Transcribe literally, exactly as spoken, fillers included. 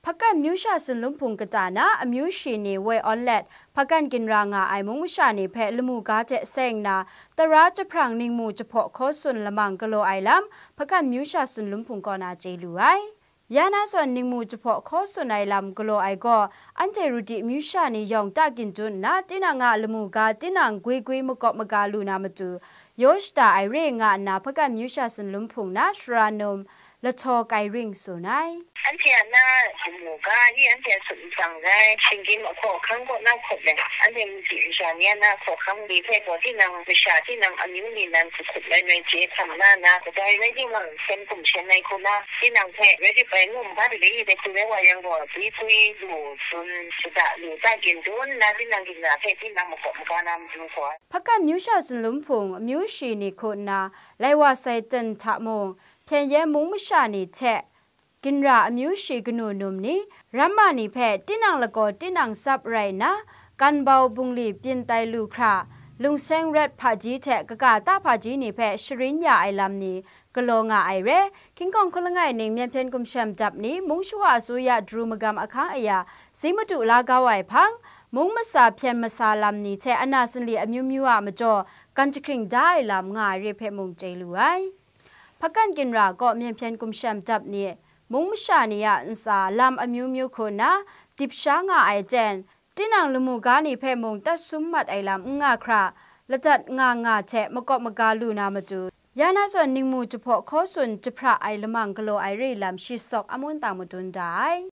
Hpakan amyu sha Sunlum Hpung kata na amyu shi ni woi awn let, hpakan ginra nga ai mung masha ni hpe lamu ga hte seng nna, tara jahprang ningmu jahpaw hkaw tsun lamang galaw ai lam, hpakan amyu sha Sunlum Hpung kaw na chye lu ai. Ya na zawn ningmu jahpaw hkaw tsun ai lam galaw ai gaw, anhte Ruti amyu sha ni yawng ta gindun nna, tinang a lamu ga tinang gwi gwi makawp maga lu na matu, yaw shada ai re nga nna, hpakan amyu sha Sunlum Hpung na Sara Num, Lahtaw Kai Ring tsun ai. Anhte a na lamu ga ni anhte a sut matsang rai, shinggyim ahkaw ahkang kaw na hkawt ai, anhte Ruti masha ni a na ahkaw ahkang ni hpe gaw tinang masha tinang amyu ni nan hkut hkut lai noi chye hkam na na, kadai rai timung, seng hkum seng ai hku na, tinang hpe rai bai num hpa de le, dai hku rai wa yang gaw, gwi gwi lu tsun shada lu ta gindun nna, tinang ginra hpe tinang makawp maga na matu gaw. Hpakan amyu sha Sunlum Hpung amyu shi ni hku nna, lai wa sai ten hta mung, hpyen yen mung masha ni hte, ginra amyu shi kanu num ni, ramma ni hpe tinang lagaw tinang tsap rai nna, ganbau bungli byin tai lu hkra, lungseng ret hpaji hte kaga ta hpaji ni hpe sharin ya ai lam ni galaw nga ai re. Hkying hkawng hku langai ning myen hpyen gumshem dap ni, mung shawa asuya daru magam ahkang aya, si madu la kau ai hpang, mung masa hpyen masa lam ni hte ana sanli amyu myu a majaw, gan jahkring da ai lam nga ai re hpe mung chye lu ai. Hpakan ginra kaw myen hpyen gumshem dap ni, mung masha ni a ntsa lam amyu myu hku nna, dip sha nga ai ten, tinang lamu ga ni hpe mung tat sum mat ai lam n nga hkra, ladat nga nga hte makawp maga lu na matu, ya na zawn ningmu jahpaw hkaw tsun jahpra ai lamang galaw ai re lam shi sawk amun tang madun da ai.